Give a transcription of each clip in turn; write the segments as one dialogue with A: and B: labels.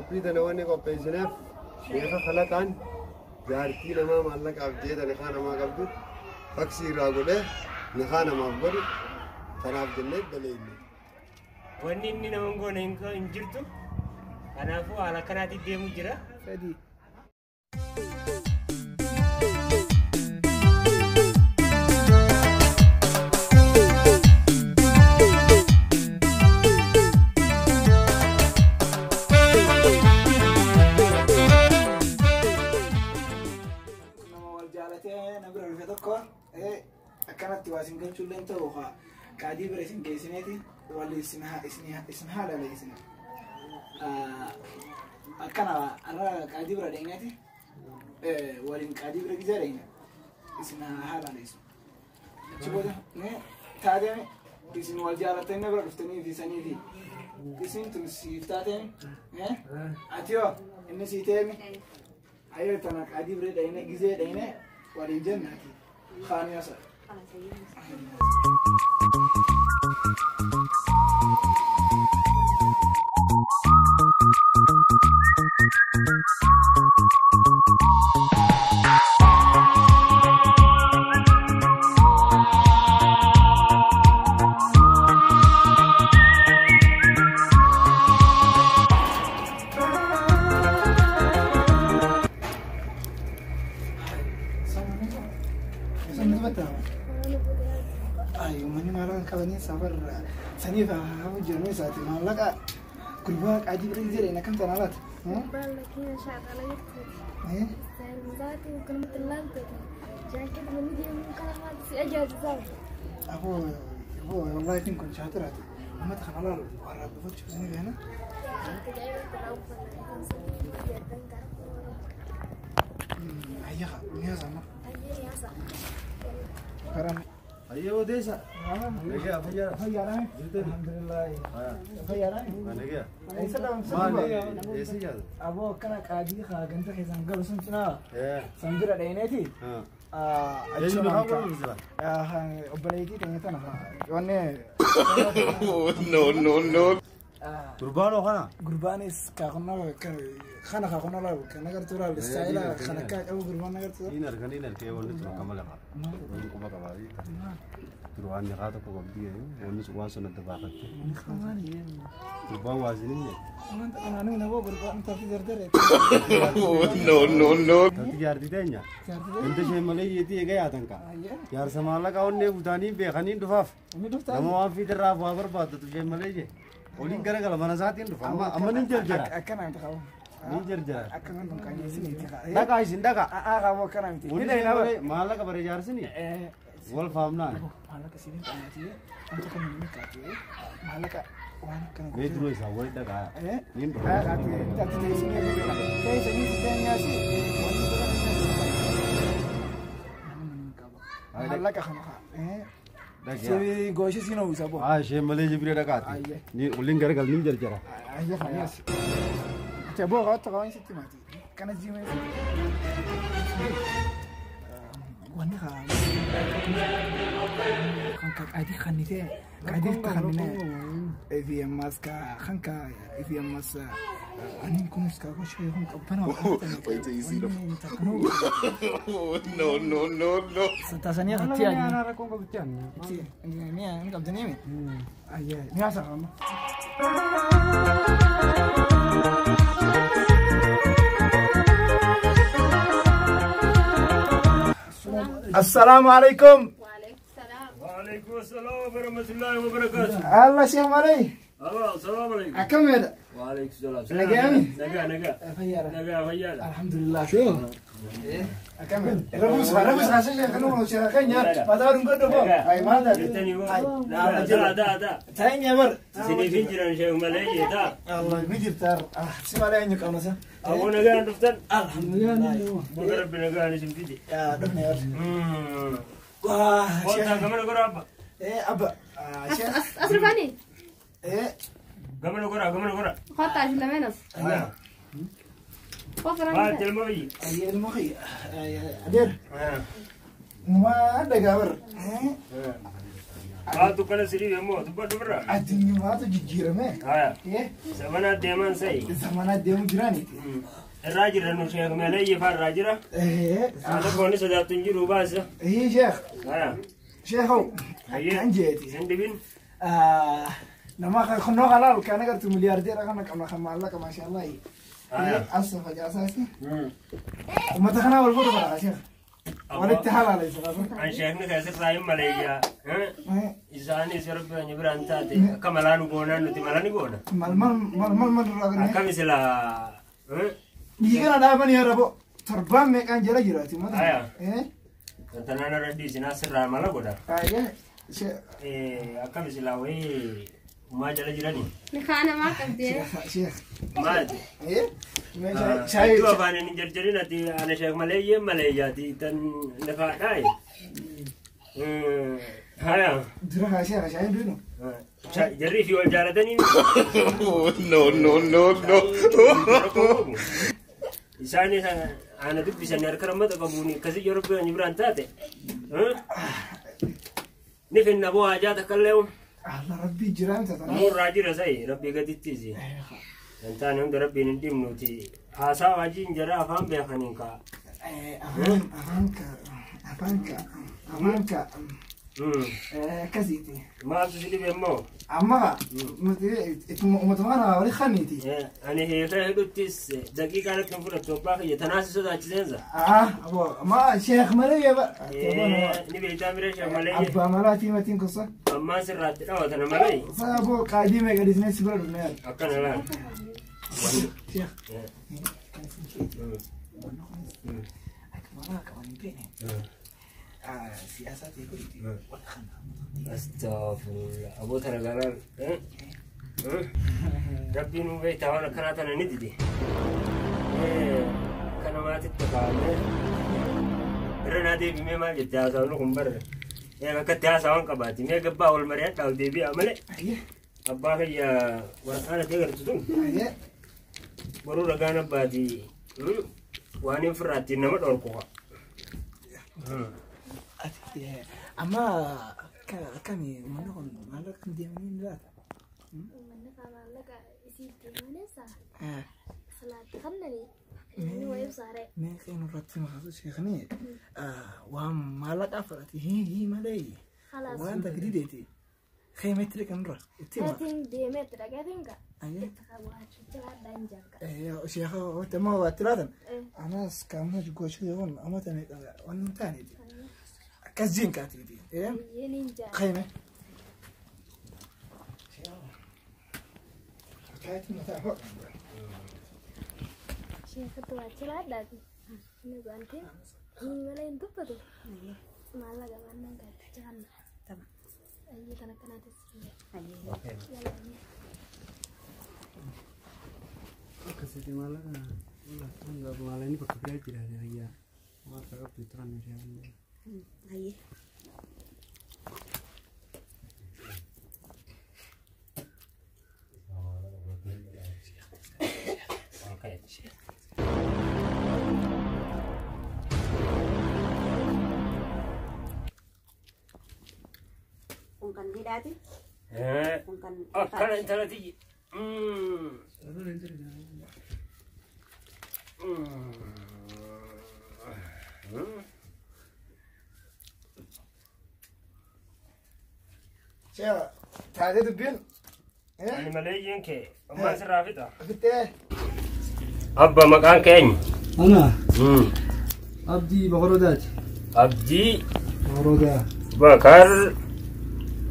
A: Qophii tana wanni qopheessineef sheeka kalaqaan jaartii namaa maallaqaaf jeeta nikaa namaa qabdu faksii irraa godhee nikaa namaaf godhu kanaaf jennee daleeyne.
B: Wanni inni nama hin goone hin jirtu. Kanaafuu haala akkanaatiin deemu jira.
C: Sadii. Nama wal jaalatee na bira dhufe tokko akkanatti waa isin galchuu illee ta'u qaadii bira isin geessineeti wal isin isin haala leessine. Akkana har'a qaadii bira dhaqneeti waliin qaadii bira gizee dhaqne isin haala leessu. Achi booda taateen isin wal jaalattanii na bira dhuftanii fi sanii fi isin tun siif taateen ati hoo inni sii teemi ayyoo tana qaadii bira dhaqne gizee dhaqne waliin jennaati kaaniyaasa. Ay, uummanni maallaqa qabanii safarra saniif haa jirnu isaati maallaqa gurbaa qaadii bira jedheen akkam tanaa laata? Aboo aboo wallahi tin kun shaatiraati uummata kana laalu warra dhufachuuf isin feena. Ayyaha mi'a sama. Karan.
A: Ayyee odeessa. Nagaa fayyaa.
C: Fayyaadhaan. Alhamdulillah. Fayyaadhaan.
A: Nagaa.
C: Eessa dhaamsa?
A: Maali eessa jaal?
C: Aboo akkana qaadii haa ganta keessan galu sun cinaa san bira dhayneeti.
A: Eenyu nu haa godhu jira?
C: Obboleettii keenya tana wanne.
D: No, no, no.
A: Gurbaanoo kana?
C: Gurbaanis kaaqonnaa kana kaaqonnaa laalu kan agartuu laalu istaayila kan akka qabu gurbaan agartuu.
A: Niin argan niin argee wanni sun akkama lafa. Wanni quba qabaa. Duraan niqaa tokko qabdi wanni sun waan sun adda baafatte. Gurbaan waa isin hin
C: Wanta kanaanuu nama gurbaan tafi dardare.
D: No, no, no.
A: Tatti jaartii teenya. Ganda ishee malee yeetii eega yaatan kaa. Jaarsa maallaqa onnee butaanii beekanii dhufaaf. Nama waan fiidirraa waa barbaaddatu ishee malee jee. Oliin garagala mana isaatiin dhufa. Amma ni jarjara.
C: Akkana miti qabu.
A: Ni jarjara.
C: Akkana tun kan isin itti qabu.
A: Dhaqaa isin dhaqaa.
C: Aa qabu akkana miti.
A: Wanni ishee malee maallaqa bare jaarsini. Wal faamnaan.
C: Maallaqa isin qabaatee wanta kana ni kaatee maallaqa waan akkana.
A: Mee duroo isaa wal dhaqaa. Niin dhufa.
C: Ati teessanii teessanii si teenyaasi wanni godhan maallaqa kana haa. Si gooshi si nuu bo.
A: Haa isheen malee jibiree dhaqaati. Ni waliin garagal ni jarjara.
C: Ayya kanas. Ati aboo qabatta qaban sitti maati. Kana jiimee. Wanni haa. Kan ka qaadii kannitee qaadii kannine. Fi ammas ka kan ka fi ammas anin kunis ka goshee kun qabbana.
D: Wait till you see the. No, no, no, no.
C: Tasanii hatti yaadni.
A: Ana rakkoon qabdi yaadni.
C: Mi'a hin qabdanii mi? Ayyee mi'a saaqama. Assalaamu alaikum.
B: وعليكم السلام ورحمة الله وبركاته.
C: Allah sheekh malay.
B: الله السلام عليكم.
C: Akkam meedha?
B: وعليكم السلام.
C: Nagaami?
B: نجا نجا.
C: Fayyaadha.
B: نجا fayyaadha.
C: Alhamdulillah. Akkam meedha? Rabus rabus haasa sheekh nu sheekh keenya mataa dhungadhu bo. Ay maal taate?
B: Jirtanii boo.
C: Ay
B: Da da da.
C: Taa'in bar.
B: Isiniif hin jiran sheekh malee taa.
C: Allah ni jirta. Si malee eenyu qabna sa?
B: Aboo nagaan dhuftan.
C: Alhamdulillah.
B: Baga rabbi nagaan isin fide.
C: Yaa dhufne bar. Wah,
B: Kottaa gamana gora abba.
C: Abba. Sheekh.
E: Asrifani.
B: Gamana gora gamana gora.
E: Kottaa isin lameen as.
B: Maal ilma biyyi.
C: Ay ilma kiyya. Adeer. Numa dhagaa bar.
B: Maaltu kana sirii immoo dubbadhu birra.
C: Addunyaatu jijjiirame.
B: Haya. Zamana deeman sa'i.
C: Zamana deemu jiraaniiti.
B: Irraa jira nu sheek Maleeyyi faa irraa jira. Haala koonni sodaattu hin jiru baasa.
C: Sheekh.
B: Haya.
C: Sheekhow. Kan jeeti.
B: Isin dhibin.
C: Nama kunnoo halaal kan agartu miliyaardeera kana qabna kan maallaqa maashaallah. As facaasaasi. Uummata kanaa wal fuudhu bara sheekh. Walitti halaala isa qaba.
B: An sheekni keessirraa hin maleeyyaa. Isaanis rabbi keenya biraan taate akka malaa nu goonaan nuti mala ni goona.
C: Mal mal mal mal mal irraa gannee.
B: Akkam silaa.
C: Biyyi kana dhaaban yaa rabo torbaan meeqaan jala jiraati uummata.
B: Haya. Tanaan irra dhiisinaa sirraa mala godha. Akkam silaa wayii umaa jala jiranii.
E: Nikaa namaa qabdee.
C: Sheekh.
B: Maali?
C: Shaayii.
B: Iddoo afaan hin jarjarin ati ana sheek maleeyyee maleeyyaati tan lafaadhaayi. Haya.
C: Dura haa sheekh shaayiin duinu.
B: Jarri fi wal jaalatanii.
D: No, no, no, no.
B: Isaanis ana dubbisan harka rammata qabuun akkasii yeroo biraan biraan taate. Ni finna boo hajaa takka illee.
C: Allah rabbii jiraa miti tana.
B: Murraa jira sa'i rabbii gadittiisi. Wantaan hunda rabbiin hin dhibnuti. Haasaa wajjin jara afaan beekaniin kaa.
C: Afaan ka afaan ka afaan ka akkasiiti.
B: Maaltu si dhibe immoo?
C: Amma uummata kana wali khaniiti.
B: Ani heerra hidhuttis daqiiqaa natti hin fudhattu abbaa kiyya tanaas sodaachiseensa.
C: Abo ma sheekh malee ba.
B: Ni beektaa mire sheekh malee.
C: Abbaa malaatii matiin kusa.
B: Ammaan sirraatti dhawatana malee.
C: Abo qaadii meeqa dhiisnee si bira dhufne yaada.
B: Akkana laal.
C: Sheekh. Akka malaa qaban hin beekne. Siyaasa ta'e godhiti.
B: Astaghfirullah. Aboo tana galaan. Rabbiin nu beektaa waan akkanaa tana ni dide. Kana maatitti kaa'amee irra naa deebimee maal jette haasawni kun barre. Akkatti haasawaan qabaati. Mee gabbaa wal mari'adhaa ol deebi'aa malee. Abbaa kiyya waraqaan ati agartu tun. Boruu ragaan abbaati waan hin firraattiin nama dhorku.
C: Amma akkami uummanni kun maallaqa kan deemanii ni laata?
E: Uummanni kan maallaqa isii deemaneessa. Salaatti kannani. Inni wayii saaree.
C: Meeqa inni irratti maqaatu sheekni waan maallaqa fudhate hii malee waan takka dideeti. Keemeetiri kan dura itti hima.
E: Eetiin deemee itti dhaqeetiin ka. Itti qabaachuu jiraadhaan janga.
C: Sheekha wanta amma waatti laatan. Anas kaamna gochuu yoon amma tane waan hin taaneeti. Akkas jeen kaatiiti.
E: Yeniin jaa.
C: Keeme.
E: Sheekatu waa jiraadhaati. Inni go'antiin hii malee hin dubbatu. Maallaqa mannaan gaatti jiranna. Ayyee kan akkanaatis.
A: Akkasitti maallaqa maallaqni bakka biraa jiraate ayyaa waan qabdu turan meeshaa.
F: Ayyee. Kun kan hidhaati. Kun kan.
B: Akkana intala tiyyi.
C: Sheekh taatee dubbiin.
B: Ani maleeyyiin kee ammaan sirraa fixa.
C: Fittee.
B: Abba maqaan kee eenyu?
A: Ana. Abdii Bakar Odaati.
B: Abdii
A: Bakar Odaa.
B: Bakar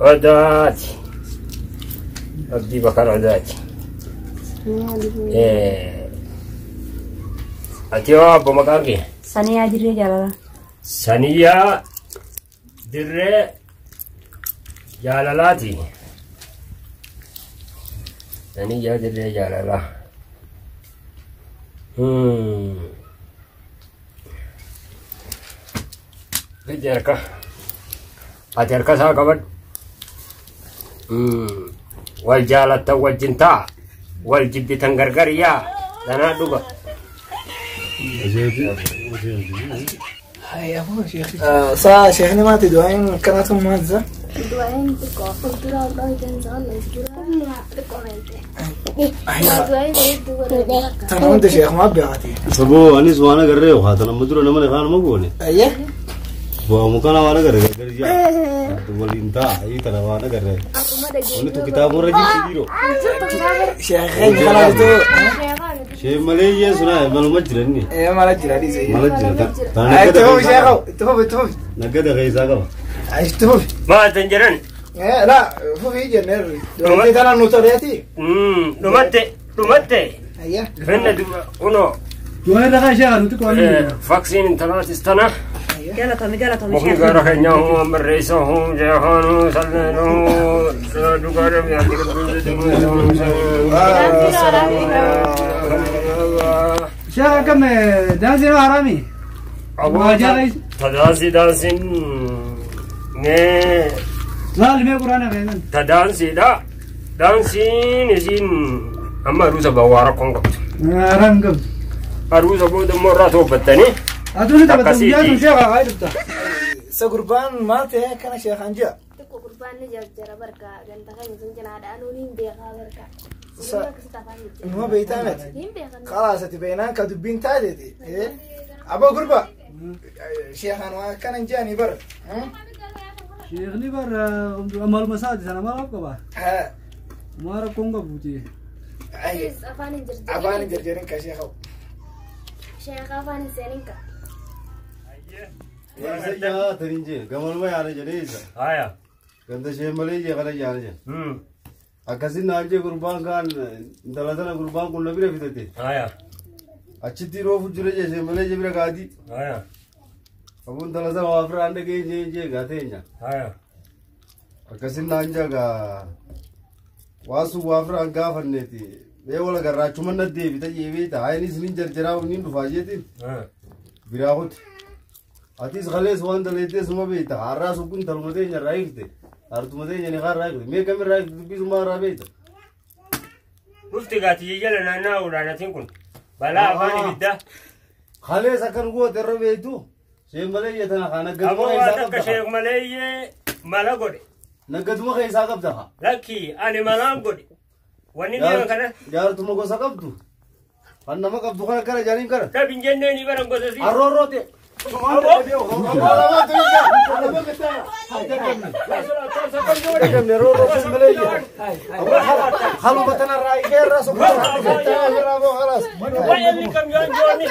B: Odaati. Abdii Bakar Odaati. Ati hoo abba maqaan kee?
F: Saniyaa Dirree Jaalalaa.
B: Saniyaa Dirree Jaalalaati. Saniyaa Dirree Jaalalaa. Fiddi harka. Ati harka isaa qabadhu. Wal jaalattan wajjin taa'a. Wal jibbitan gargar yaa. Danaa dhuga.
C: Hay aboo sheekh. Saa sheekhni maati du'aan akkanaatu maal isa?
E: Du'aan xiqqoo fuuldura ol dhooyteen dura xiqqoo meelte. Du'aan hedduu godhanii akka.
C: Tana hunda sheekumaa beekati.
A: Saboo anis waan agarree haa tana amma dura nama kaan ma goone.
C: Ayyee.
A: Bu'aamu kana waan agarree gargar jaa. Waliin ta'a ayii tana waan agarree.
E: Akkuma dhageenya.
A: Wanni tu kitaaba irra jirti dhiiroo.
C: Sheekeen kanaatu
A: Shee malee iyyee sunaa maluma jiranni.
C: mala jira dhiise.
A: Mala jira. Tana
C: Itti
A: naggada
C: fufi
A: keessaa
C: sheekoo itti fufi itti fufi.
A: Naggada keessaa qaba.
C: Itti fufi.
B: Maal tan jedhan?
C: Laa fufi jenneerri. Dubartii tana nu toleeti.
B: Dhumatte dhumatte.
C: Ayyee.
B: Finna duba kunoo
G: Du'a irra kan ishee haruuti qoonni.
B: faksiin intalaatis tana.
F: Galatoomi galatoomi
B: Mukni
F: sheekh.
B: gaara keenyaa huu barreessa huu jeeqaanuu salleenuu dhugaadha.
G: Sheekh akkam daansiin haraami?
B: Tadaansi daansiin mee
G: Laal mee quraana keessan.
B: tadaansiidha. Daansiin isiin amma aruusa bawwaa rakkoon qabdu.
G: Haram qabdu.
B: Aruusa booda immoo irraa toobbattanii.
G: Atuu ni taphatta
B: Akkasiiti.
G: guyyaa sun sheekh haa dhufta.
C: Isa gurbaan maal ta'e akkana sheekan jira.
E: Xiqqoo gurbaan ni jarjara barka ganda keenya sun cinaadha nuun hin beekaa barka. Suuraa akkasitti afaan jijjiirama.
C: Numa beektaa miti.
E: Hin beekan.
C: Khalaas ati beeknaan ka dubbiin taateeti. Aboo gurba. Sheekan waan akkana hin jedhanii bara.
G: Sheekhni bar amaluma isaati sana maal qaba? Maa rakkoon qabuuti.
E: Afaan hin jarjarin.
C: Afaan hin jarjarin ka sheekau.
E: Sheekha afaan hin seenin ka.
A: Isa yaa taniin jee gamaluma yaana jedhee isa.
B: Haya.
A: Ganda shee malee jee kana yaana jedhe. Akkasin naan jee gurbaan kaan intala tana gurbaan kun na bira fitate.
B: Haya.
A: Achitti roofu jira jee shee malee jee bira gaadii.
B: Haya.
A: Abuun intala tana waa firaan dhagee jee jee gaateenya.
B: Haya.
A: Akkasin naan jee gaa waa sun waa firaan gaafanneeti. Mee wala garraachuma na deebita jee beekta. Haa inni isinin jarjaraa inni dhufaa jeetiin biraa kuti. Atis kalees waan daleettee suma beekta. Har'aa sun kun taluma teenya irraa hiikte. Hartuma teenya ni irraa hiikte. Mee kam irraa hiikte dubbisumaa irraa beekta.
B: Dhufti gaati jala naanna'uudhaan atiin kun balaa afaan ibiddaa.
A: Kalees akkan goote irra beektu. Sheen malee tana kaa naggaduma
B: Aboo
A: keessaa
B: waan akka
A: qabda.
B: sheek maleeyyee mala godhe.
A: Naggaduma keessaa qabda kaa.
B: Lakki ani malaan godhe. Wanni deeman kana
A: Jaartuma gosa qabdu. Kan nama qabdu kana kana jaaniin kana.
B: dhabin jennee ni baran gosa si.
A: Arroorroote.
C: Haluma tanarraa ishee sukkaara.
B: Wayalli kam yoon joonni.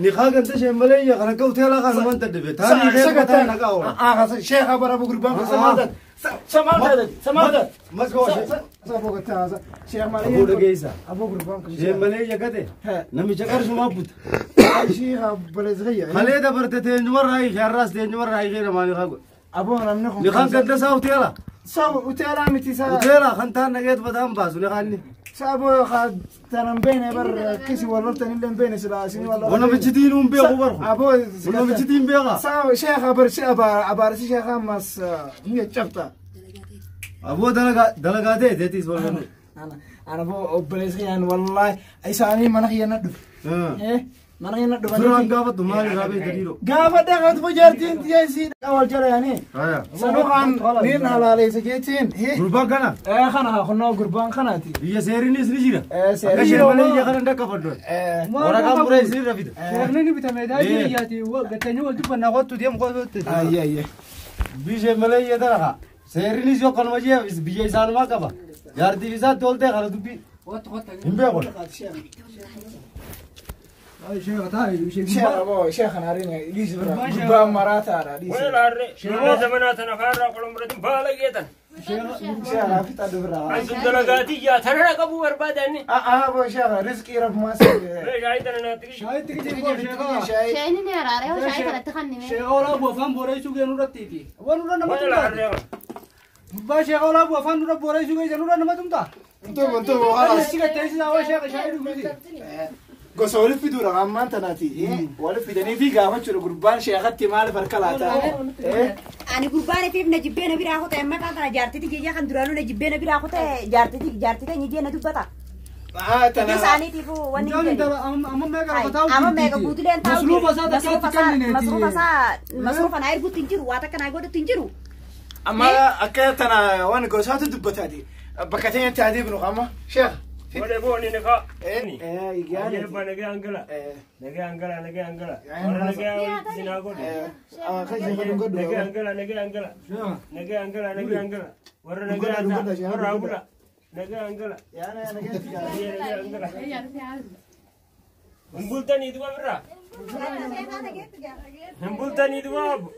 A: Nikaa ganta sheen malee kana akka hoteelaa kan namaan taddabe. Taanii ishee mataa naqaa oola. Aboo dhageessa. Sheen malee gate namicha qarshumaa buta. Kalee dabarte teenyumarraa hiike har'aas teenyumarraa hiikee namaa nikaa godhe. Nikaan ganda isaa hoteela. Hoteela kan taan dhageet mataan baasu nikaan inni. Namichi diinuun beeku barku. Namichi diin beekaa. Aboo dalagaa ta'e teetis wal gannu.
C: Ana boo obboleessa kiyyaan wallaahi isaanii mana kiyya na dhufe. Mana kiyya na dhufe.
A: Firaan gaafattu maal irraa beekta dhiiroo?
C: Gaafa dhaqatu jaartiin tiyya wal jala yaani. Sanuu kan niin halaaleessa jechuun.
A: Gurbaan kana
C: Kana kunnoo gurbaan kanaati.
A: biyya seeriinis ni jira.
C: Seeriin
A: Akka isheen malee ija kana hin dhaqqabaddu. Waraqaan muree isin irra fida.
G: Sheekhni ni bitame daajii biyyaati gattanii wal dubbannaa kottu deemu kottu.
C: Ayyee ayyee.
A: Biyya isheen malee ija tana haa. Seeriinis yoo kanuma jee biyya isaanumaa qaba. Jaartiif isaatti ol ta'e kana dubbii. Hin beeku.
G: Sheekh taa'e
C: Sheekh aboo sheekh naariin dhiisi bira gurbaan maraataadha dhiisi.
B: Wayla harree. Nama zamanaa tana kaarraa qolombratin baala geetan.
C: Sheekh hafi xaddu bira.
B: An sun dalagaatii yaa tana qabuu barbaadanni.
C: Aboo sheekh riskii rabbumaa si.
B: Shaayii tana naatti.
G: Shaayitti kijiboo sheekha.
E: Shaayini ni araaree hoo shaayii kanatti kannime.
G: Sheekha olaa bu'u afaan booreessuu gee nurrattiiti. Waan nurra nama
B: Wayla
G: tumtaa.
B: harree.
G: Gurbaa sheekha olaa bu'u afaan nurra booreessuu gee nurra nama tumtaa.
C: Ntubu ntubu halas.
G: Achi gattee sisaa hoo sheekha shaayii dhuguuti.
C: Gosa waliif fiduudha ammaan tanaati. Waliif fidanii fi gaafachuudha gurbaan sheekatti maaliif harka laata?
F: Ani gurbaan ifiif na jibbee na biraa kutee amma kan kana jaartiti jiyya kan duraanuu na jibbee na biraa kutee jaartiti jaartiti ni jee na dubbata. Hojii isaaniitiifuu wanni hin
G: Mucaan
F: jedhu.
G: intala amma meeqa lafa taa'u
F: Amma meeqa guutuleen taa'u
G: Masruufa isaa takkaatti kennineeti.
F: Masruufa isaa masruufa naa erguutti hin jiru waa takka naa godhutti hin jiru.
C: Amma akka tana waan gosaatu dubbataati. Bakka teenyatti haa deebinu amma. Sheekh.
B: Godhe booni ni kaa.
C: Igaane.
B: Ayyee nagaa angala. Nagaa angala nagaa angala. Warra nagaa walitti sinaa godhe.
C: Akka sheekha dhungadhu.
B: Nagaa angala nagaa angala. Nagaa angala nagaa angala. Warra nagaa ta'a. Warra abula. Nagaa angala. Ayyee nagaa angala. Hin bultanii duba birraa. Hin bultanii duba abbo.